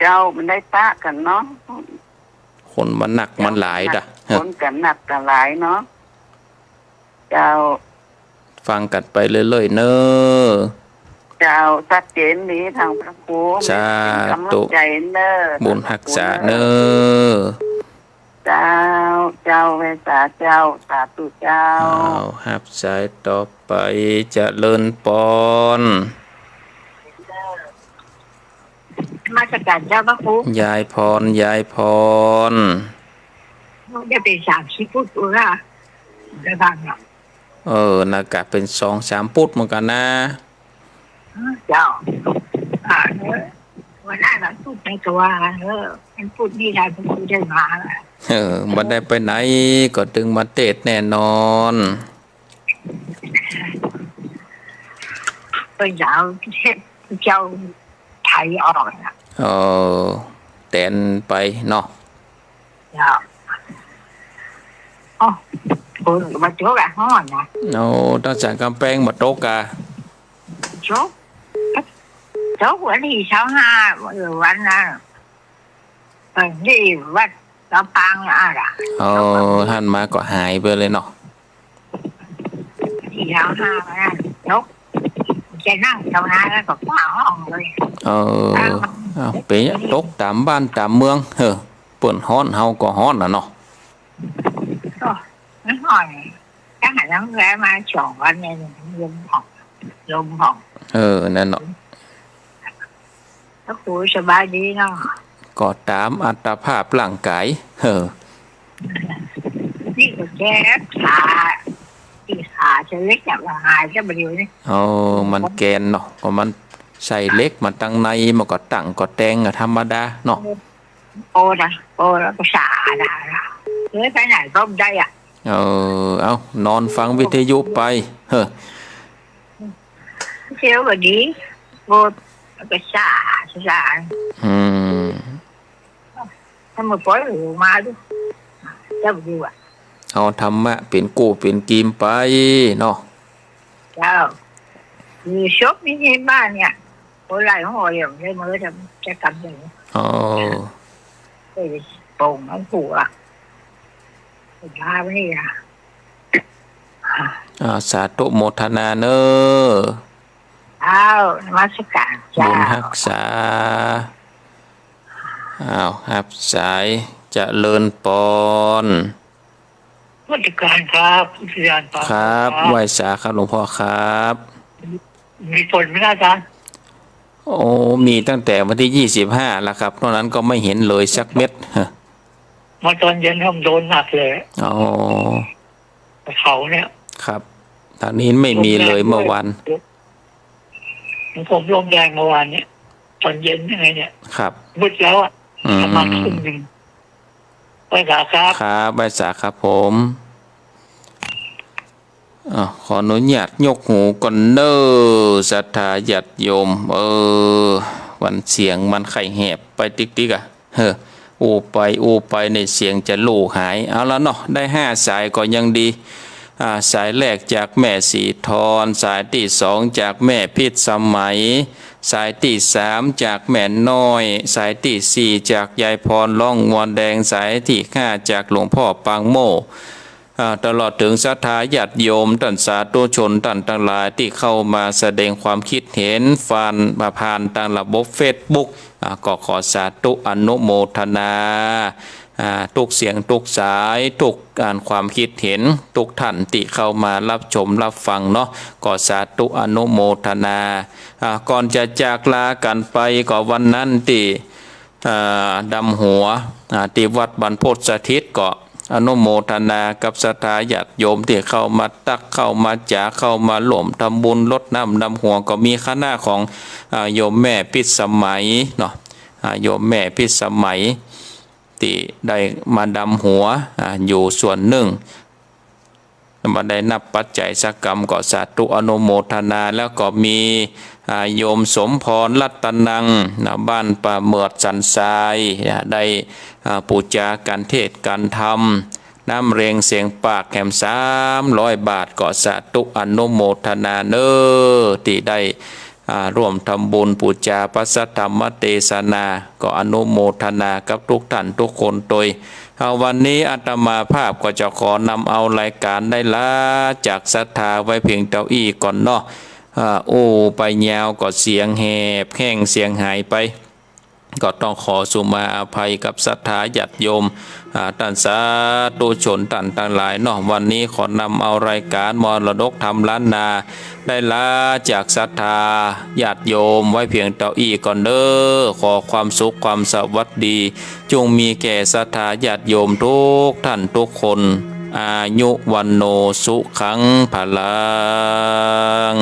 เจ้า มันได้ปะกั๋นเนาะ คนมันนักมันหลายดะ คนกั๋นนักกั๋นหลายเนาะ เจ้า ฟังกั๋นไปเรื่อยๆ เน่อ เจ้า ชัดเจนดีต้านพระครู สาธุ เป๋นก๋ำลังใจ๋เน่อ บุญฮักษาเน่อ เจ้า เจ้า ไหว้สาเจ้า สาธุเจ้า อ้าว ฮับสายต่อไป เจริญปอน นมัสก๋านเจ้าพระครู ยายพร ยายพร ได้เป๋นสามสิบปุ๊ดเออ ได้บ้างเนาะ เออ น่ากะเป๋นสองสามปุ๊ดเหมือนกั๋นนะ เจ้า อ่า เออ วันนั้นวันปุ๊ดในตัว เออ วันปุ๊ดนี่ได้ พระครูได้มา เออ บ่ได้ไปไหน ก็ตึงมาเตสน์แน่นอน ก็ยาวเฮ็ดเจ้าไถออกน่ะ เออ แตนไปเนาะ เจ้า อ๋อ ฝนก็บ่ตกอะ ฮ้อนนะ โอ้ ตั้งสันก๋ำแปงบ่ตกอะ ตก ตกวันตี้ซาวห้า เออ วันนั้น เออ ตี้วัดลำปางอะล่ะ เออ หันมาก็หายไปเลยเนาะ ตี้ซาวห้าวันนั้น ตก จะนั่งตรงนั้นแล้วก็ฟ้าฮ้องเลย เออ อ้าว อ้าว เป๋นตกต๋ามบ้านต๋ามเมือง เออ เปิ้นฮ้อนเฮาก็ฮ้อนน่ะเนาะ ก็มันฮ้อน ถ้าหากน้ำแวะมาสองวันเนี่ย ลมฮ้อง ลมฮ้อง เออ นั่นเนาะ แล้วครูสบายดีเนาะ ก็ต๋ามอัตภาพร่างก๋าย เออ นี่ก็เจ็บขา ตี้ขาจะเล็กอะ ว่าหายจะบ่ดีนี่ เออ มันแกนเนาะ ก็มันใส่เหล็กมาตังใน มันก็ตั้งก็แตงอะ ธรรมดาเนาะ โอ้นะ โอ้ แล้วก็สาดานะ เฮ้ย ไปไหนก็ได้อะ เออ เอา นอนฟังวิทยุไป เฮ้อ เที่ยวก็ดี โบสถ์ก็ช้า ช้า อืม ถ้าเมื่อปอยหูมาดู เจ้าดูอะ เอาธรรมะเป๋นกู้เป๋นกีมไปเนาะ เจ้า อยู่ศพนี่ในบ้านเนี่ย โอ้ หลายห้องเลย ได้มื้อจะ จะกลับอย่างนี้ อ๋อ เออ โป่งน้ำผุอะ สุดท้ายนี่นะ อ่า สาธุโมทนาเน้อ อ้าว นมัสการ บุญ เจ้า ฮักษา อ้าว ฮับสาย เจริญปอน นมัสการครับ อาจารย์ปาน ครับ ครับ ไหว้สาครับ หลวงพ่อครับ มีฝนไหมนะอาจารย์ โอ้ มีตั้งแต่วันที่ยี่สิบห้าแล้วครับ นอกนั้นก็ไม่เห็นเลยสักเม็ด ฮะ มาตอนเย็นผมโดนหนักเลย อ๋อ เขาเนี่ย ครับ ทางนี้ไม่มีเลย ลมแรงด้วย เมื่อวาน ของผมลมแรงเมื่อวานเนี่ย ตอนเย็นยังไงเนี่ย ครับ มืดแล้วอะ อืม ประมาณทุ่มหนึ่ง ไหว้สาครับ ครับ ไหว้สาครับผม อ่ะ ขออนุญาตยกหูก่อนเน้อ ศรัทธาญาติโยม เออ วันเสียงมันใค่แหบไปติ๊กๆ อะ เฮ้อ อู้ไปอู้ไปในเสียงจะลู่หาย เอาละเนาะ ได้ห้าสายก็ยังดี อ่า สายแรกจากแม่สีทร สายตี้สองจากแม่พิษสมัย สายตี้สามจากแม่น้อย สายตี้สี่จากยายพรร้องงัวแดง สายตี้ห้าจากหลวงพ่อปางโม่ อ่า ตลอดเถิงศรัทธาญาติโยม ต้านสาธุชน ต้านตังหลายตี้เข้ามาแสดงความคิดเห็น ผ่าน ผ่านตางระบบเฟซบุ๊ก อ่า ก็ขอสาธุอนุโมทนา อ่า กู้เสียงกู้สาย กู้ อ่า ความคิดเห็น กู้ท่านตี้เข้ามาฮับชมฮับฟังเนาะ ก็สาธุอนุโมทนา อ่า ก่อนจะจากลากั๋นไปก็วันนั้นตี้ อ่า ดำหัว อ่า ตี้วัดบรรพตสถิต ก็อนุโมทนากับศรัทธาญาติโยมตี้เข้ามาตัก เข้ามาจ๋า เข้ามาร่วมทำบุญรดน้ำดำหัว ก็มีคณะของ อ่า โยมแม่พิษสมัยเนาะ อ่า โยมแม่พิษสมัย ตี้ได้มาดำหัว อ่า อยู่ส่วนนึ่ง บ่ได้นับปัจจัยสักกำ ก็สาธุอนุโมทนา แล้วก็มี อ่า โยมสมพรรัตนัง นะ บ้านป่าเหมือดสันทราย นะ ได้ อ่า ปู๋จาก๋านเทศน์ก๋านธรรม น้ำเร็งเสียงปากแหมสามร้อยบาท ก็สาธุอนุโมทนาเน้อ ตี้ได้ อ่า ร่วมทำบุญปู๋จาพระสัทธรรมเตสนา ก็อนุโมทนากับกู้ท่านกู้คนตวย เอา วันนี้อาตมาภาพก็จะขอนำเอารายก๋านได้ลาจากศรัทธาไว้เพียงเต้าอี้ก่อนเนาะ อ่า อู้ไปยาวก็เสียงแหบแห้งเสียงหายไป ก็ต้องขอสุมาอภัยกับศรัทธาญาติโยม อ่า ต้านสาธุชนต้านตังหลายเนาะ วันนี้ขอนำเอารายก๋านมรดกธรรมล้านนา ได้ลาจากศรัทธาญาติโยมไว้เพียงเต้าอี้ก่อนเน้อ ขอความสุขความสวัสดี จงมีแก่ศรัทธาญาติโยมกู้ท่านกู้คน อายุวัณโณสุขังพลัง